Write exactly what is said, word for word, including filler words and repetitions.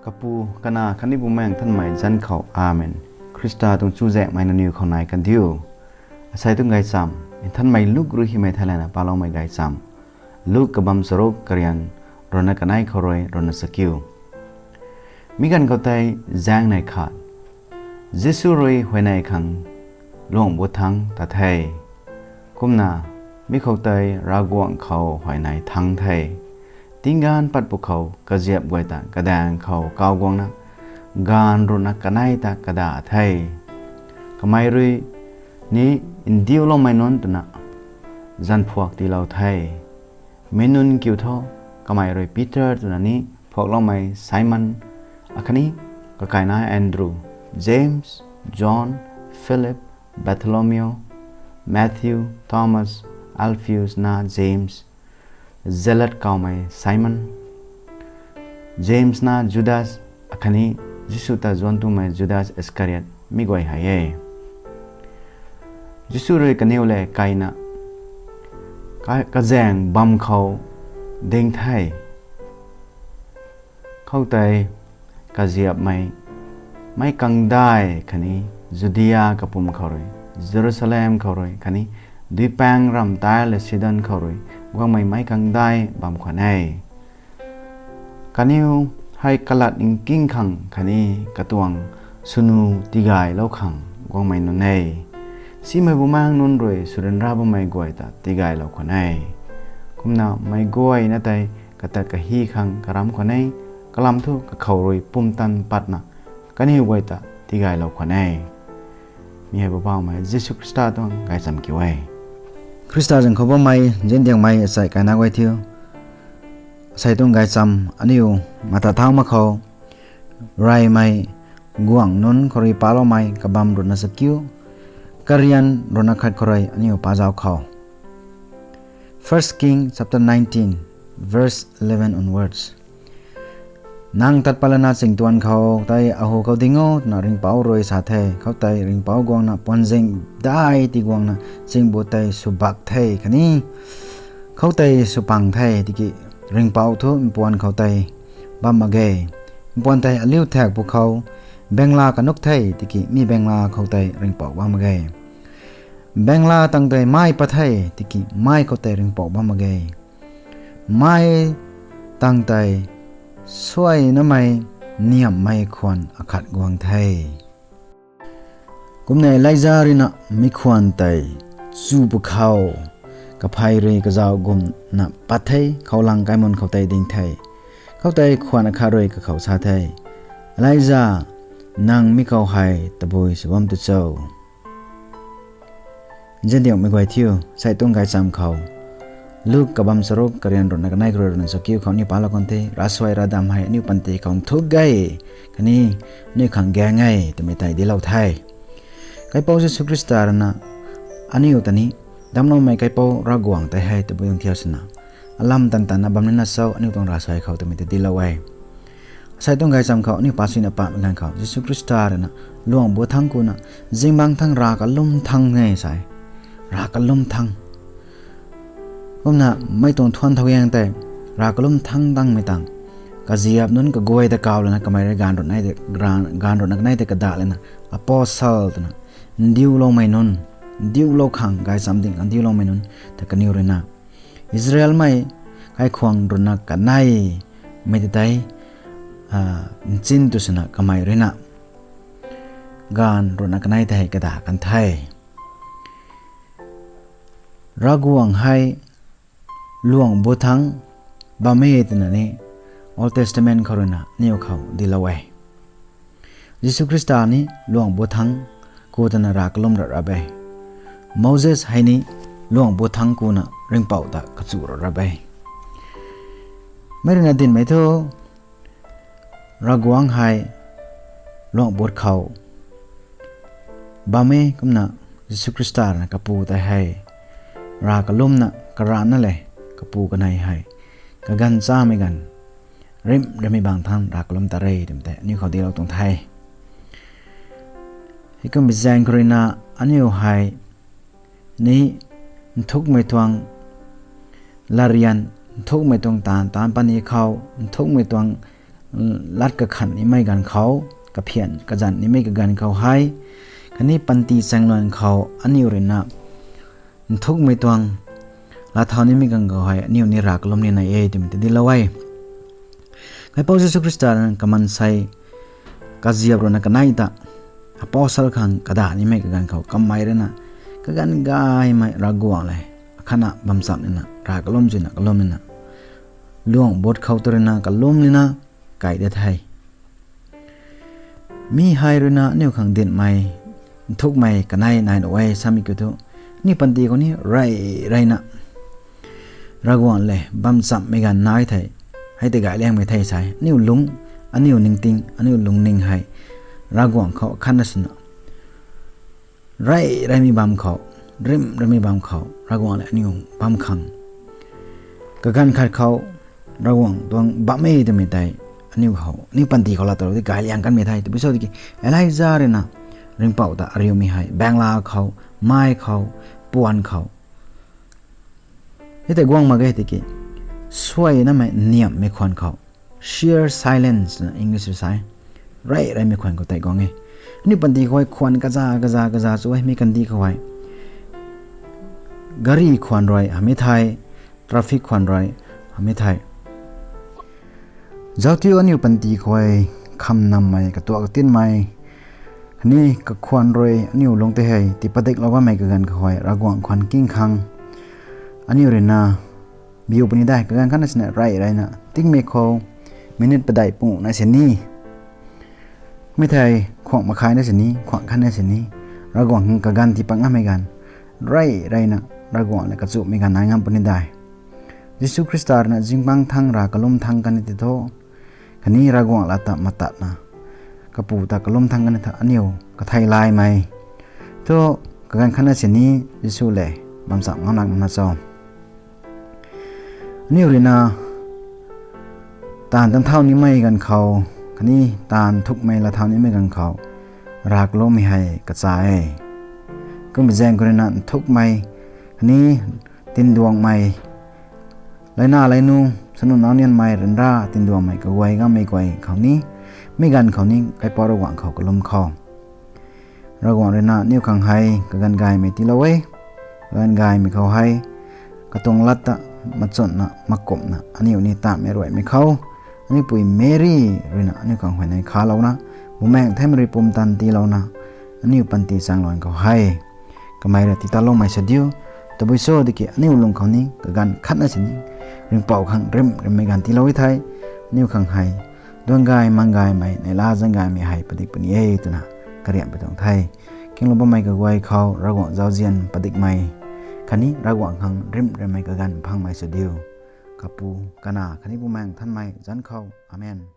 Kapu, Kanac khatni Bumaengh Nthanmei zanc khou. Amen. Khrista tuang chuzaenghmei nangniw khou nai kandiu. Asei tuang gaychamv, Nthanmei Luk rui hymei theilayna paloumei gaychamv. Luk kabamv charuk, karian ruhna kanei khou rui ruhna chakiu. Mi ganv khou tei zaeng nei khat, Jisu rui huayney khang luangh bu thangc ta the. Kumna mi khou tei Ravguangc khou huayney thangc the. Tingganv pat pwkhou kaziap guay ta kadaeng khou kaw guangna, gaanv ruhna kanei ta kada the. Kamei rui ni ndiuloumei nunc twna zanc phuak tiilou the. Mi nunc kiu thu, kamei rui Peter twna ni phuakloumei Simon, akhatni kakaina Andrew, James, John, Philip, Bartholomew, Matthew, Thomas, Alphaeus na James, Zealot kawmei Simon, James na Judas, akhatni Jisu ta zuanc tumei Judas Iscariot, mi guay hei e. Jisu rui kaniw lev kaina ka- kazaeng bam khou ding the. Khoutei kaziapmei meic kangdai khatni Judia kapwm khou rui, Jerusalem khou rui khatni duipaeng ramv Tyre le Sidon khou rui guangmei meic kangdai bam khwan e. Kaniw hei kalat nking khang khatni katuang swnu tigaylou khang guangmei nunc e. Simei Bumaengh nunc rui sw ryanra bammei guay ta tigaylou khwan e. Kumna meic guayna tei kata kahi khang karam khwan e, kalam thu kakhou rui pumtan patna kaniw guay ta tigaylou khwan e. Mi hei Poubauhmei Jisu Khrista tuang gaychamv kiu e. Khrista zanc khou bammei ziandiangmei asei kaina guay thiu, asei tuang gaychamv aniu mata thau mak khou, reymei Guangh nunc khou rui paloumei kabamv ruhna chakiu, karian ruhna khat khou rui aniu pazauc khou. First King chapter nineteen, verse eleven onwards. Nang tat patlana chingtuan khou tei ahu khou ding o twna ringhpouc rui sa the. Khoutei ringhpouc guangna puanzing dai tiguangna chingbu tei swbak the khatni khoutei swpang the. Tiki ringhpouc thu mpuan khou tei bam mak ge. Mpuan tei aliu thak pwkhou bengla kanuk the, tiki mi bengla khou tei ringhpouc bam mak ge. Bengla tang tei mai pat the, tiki mai khou tei ringhpouc bam mak ge. Mai tang tei suainamei niamhmei khwan akhat guang the. Kumna Elija rui na mi khwan tei chu pwkhou kaphey rui kazauh gumna pat the, khoulang kaimun khou tei ding the. Khoutei khwan akhat rui kakhou sa the, Elija, nang mi khou hei tabui sw bam tu cho? Ziandiangmei guay thiu, asei tuang gaychamv khou Luk kabamv charuk, karian ruhna kanei khou rui ruhna chakiu khou aniu palou kan the. Ravsuai ravdam hei aniu panty khou nthuk ge khatni aniu khang gaeng e twmei tei dinclou the. Kaipouc Jisu Khrista rui na aniu ta ni damcloumei Kaipouc Ravguangc tei hei tabui tuang thiau swna alam tan tanna bam nina cho aniu tuang ravsuai khou twmei tei dinclou e. Asei tuang gaychamv khou aniu pasuina pamei ganv khou Jisu Khrista rui na luangh bu thangc kuna, zingbangc thangc rav kalum thangc e sa e. Rav kalum thangc. Kumna mei tuang thuan thau gaeng tei rav kalum thangc tangmei tang kaziap nunc kaguay ta kaw lana kamei rui gaanv ruhna kanei tei kada lana apostle twna ndiuloumei nunc, ndiulou khang gaychamv ding ndiuloumei nunc ta kaniw rui na Israelmei kaikhwang ruhna kanei mei tei tei nchin tu swna kamei rui na gaanv ruhna kanei tei hei kada kan the. Ravguangc hei luangh bu thangc bam e twna ni Old Testament khou rui na aniu khou dinclou e. Jisu Khrista ni luangh bu thangc ku twna rav kalum rap rap e. Moses hei ni luangh bu thangc kuna ringhpouc ta kachu rap rap e. Mei rui na dinhmei thu Ravguangc hei luangh bu khou bam e. Kumna Jisu Khrista rui na kapu tei hei rav kalumna karana le kapu kanei hei kaganv chamei ganv rim ramei bang thangc rav kalum ta re twmei tei aniu khou dinclou tuang the. Heikum bi zaeng khou rui na aniu hei ni nthukmei tuang latryan, nthukmei tuang taanv taanc puni khou, nthukmei tuang lat kakhan nimei ganv khou, kaphian kazanc nimei kaganv khou hei, khatni panty chaengluan khou aniu ruina nthukmei tuang laa thau nimei ganv khou hei aniu ni rav kalum ni nai e twmei ta dilou e. Kaipouc Jisu Khrista rui na kamansei kaziap ruina kanei ta, apostle khang kada nimei kaganv khou kamei ruina kaganv gaymei Ravguangc le akhatna bamcham nina rav kalum zuina kalum nina, luang but khou tu ruina kalum nina kai de the. Mi hei ruina aniu khang dinhmei, nthukmei kanei nai nuh e samei kiu thu, aniu panty khou ni rey reyna Ravguangc le bamchammei ganv nai thei, hei tei gay liangmei the sa e. Aniu lung, aniu ningting, aniu lungning hei Ravguangc khou akhatna swna rey reymei bam khou, rim reymei bam khou Ravguangc le aniu bam khang, kaganv khat khou Ravguangc tuang bam e twmei tei aniu khou, aniu panty khou laa talou di gay liang kanmei the. Tabui cho tiki Elija ruina ringhpouc ta ariumei hei bangla khou, mai khou, puan khou, hei tei guang mak ge tiki suainamei niamhmei khwan khou, sheer silence na English rui sa e, rey reymei khwan khou tei guang e. Aniu panty khou hei khwan kaza kaza kaza chu e, mi kandih khou hei gari khwan rui hamei thei, traffic khwan rui hamei thei, zauctiu aniu panty khou hei khamnammei, katuak katinmei, khatni kakhwan rui aniu lung tei hei tiipadiklou bammei kaganv khou hei Ravguangc khwan king khang aniu ruina biu puni de. Kaganv khatna sini rey reyna tingmei khou minute padeih pungna sini, mi thei khwang makhaina sini, khwang khatna sini Ravguangc khang kaganv tii pat ngammei ganv, rey reyna Ravguangc le kachumhmei ganv nai ngam puni de. Jisu Khrista ruina zingbangc thangc rav kalum thangc kan ni ti thu, khatni Ravguangc laa ta matatna, kapu ta kalum thangc kan ni tha aniu kathei laymei thu, kaganv khatna sini Jisu le bamcham ngam lak nana cho? Aniu ruina taanv tam thau nimei ganv khou, khatni taanv thukmei laa thau nimei ganv khou rav kalummei hei kacha e. Kummei zaeng khou ruina nthukmei, khatni tinduangmei, leina leinu, sanu nau nianmei, ryanra tinduangmei kaguay ngammei guay khou ni, mi ganv khou ni Kaipouc Ravguangc khou kalum khou, Ravguangc ruina aniu khang hei kaganv gaymei tiilou e. Kaganv gaymei khou hei katuang lat ta machunna makumhna aniu ni taanmei ruaimei khou, aniu pui Meri ruina aniu khang huayney khalouna, Bumaengh Nthanmei rui pumtan tiilouna, aniu panty chaengluan khou hei kamei rui tiitatloumei sw diu. Tabui cho tiki aniu lung khou ni kaganv khatna sini ringhpouc khang rim rimmei ganv tiilou e thei, aniu khang hei duang gay mang gaymei, neihla zang gaymei hei padik puni e twna kariamhpui tuang the. Kinglou bammei kaguay khou Ravguangc zauzian padikmei, khatni Ravguangc khang rim rimmei kaganv phangmei sw diu. Kapu, Kanac khatni Bumaengh Nthanmei zanc khou. Amen.